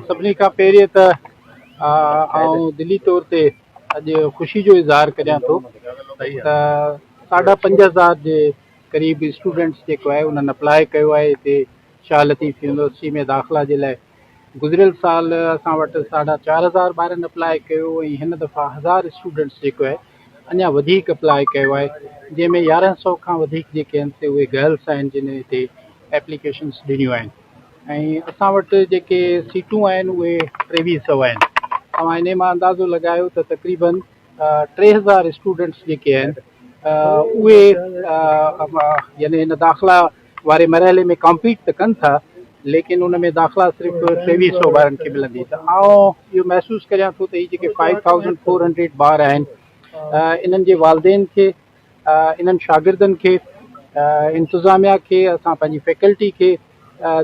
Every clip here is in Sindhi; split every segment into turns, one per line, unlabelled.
سڀني کان پهرين ته آئون دلي طور تي اڄ خوشي جو اظهار ڪريان ٿو ته ساڍا 5000 جي قريب اسٽوڊنٽس جيڪو آهي انهن اپلاء ڪيو آهي هتي شاهه لطيف يونيورسٽي ۾ داخلا جي لاء. گذريل سال اسان وٽ ساڍا 4000 ٻارن اپلاء ڪيو ۽ هن دفعا 1000 اسٽوڊنٽس جيڪو آهي اڃا وڌيڪ اپلاء ڪيو آهي، جنهن ۾ 1100 کان وڌيڪ جيڪي آهن سي اهي گرلس آهن جن هتي ايپليڪيشنس ڏنيون آهن ۽ اسان وٽ جيڪي سيٽون آهن اهي 2300 آهن. توهان انهي مان اندازو لڳايو ته تقريبن 3000 اسٽوڊنٽس جيڪي آهن اهي يعني هن داخلا واري مرحلي ۾ ڪمپيٽ ته ڪن ٿا، ليڪن ان ۾ داخلا صرف 2300 ٻارن کي ملندي. ته آئون اهو محسوس ڪريان ٿو ته هي جيڪي 5400 ٻار آهن، انهن جي والدين کي، انهن شاگردن کي، انتظاميا کي، اسان پنهنجي فيڪلٽي کي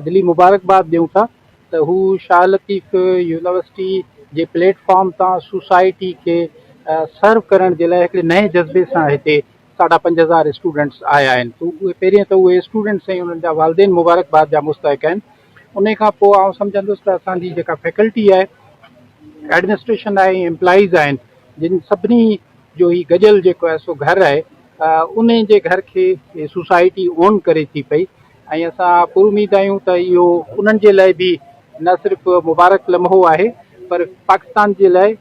دلي مبارڪباد ڏيون ٿا ته هو شاهه لطيف يونيورسٽي جي پليٽ فارم تان سوسائٽي کي سرو ڪرڻ جي لاء هڪڙي نئين جذبي سان هتي ساڍا 5000 اسٽوڊنٽس آيا آهن. ته اهي پهرين ته اهي اسٽوڊنٽس ۽ انهن جا والدين مبارڪباد جا مستحق آهن. ان کان پوء آئون سمجهندس ته اسان جي جيڪا فيڪلٽي آهي، ايڊمنسٽريشن آهي ۽ امپلائيز آهن، جن سڀني جو هي گڏيل جيڪو آهي سو گهر آهي، انهي جي گهر کي سوسائٽي اون ڪري ٿي پئي ۽ اسان پر اميد آهيون ته اهو انهن جي لاء به نه صرف مبارڪ لمحو آهي پر پاڪستان جي لاء،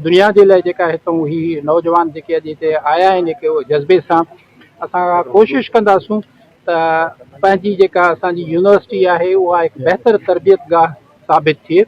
دنيا جي لاء جيڪا هتون هي نوجوان جيڪي اڄ هتي آيا آهن هڪ جذبي سان، اسان ڪوشش ڪنداسون ته پنهنجي جيڪا اسان جي يونيورسٽي آهي اها هڪ بهتر تربيت گاهه ثابت ٿئي.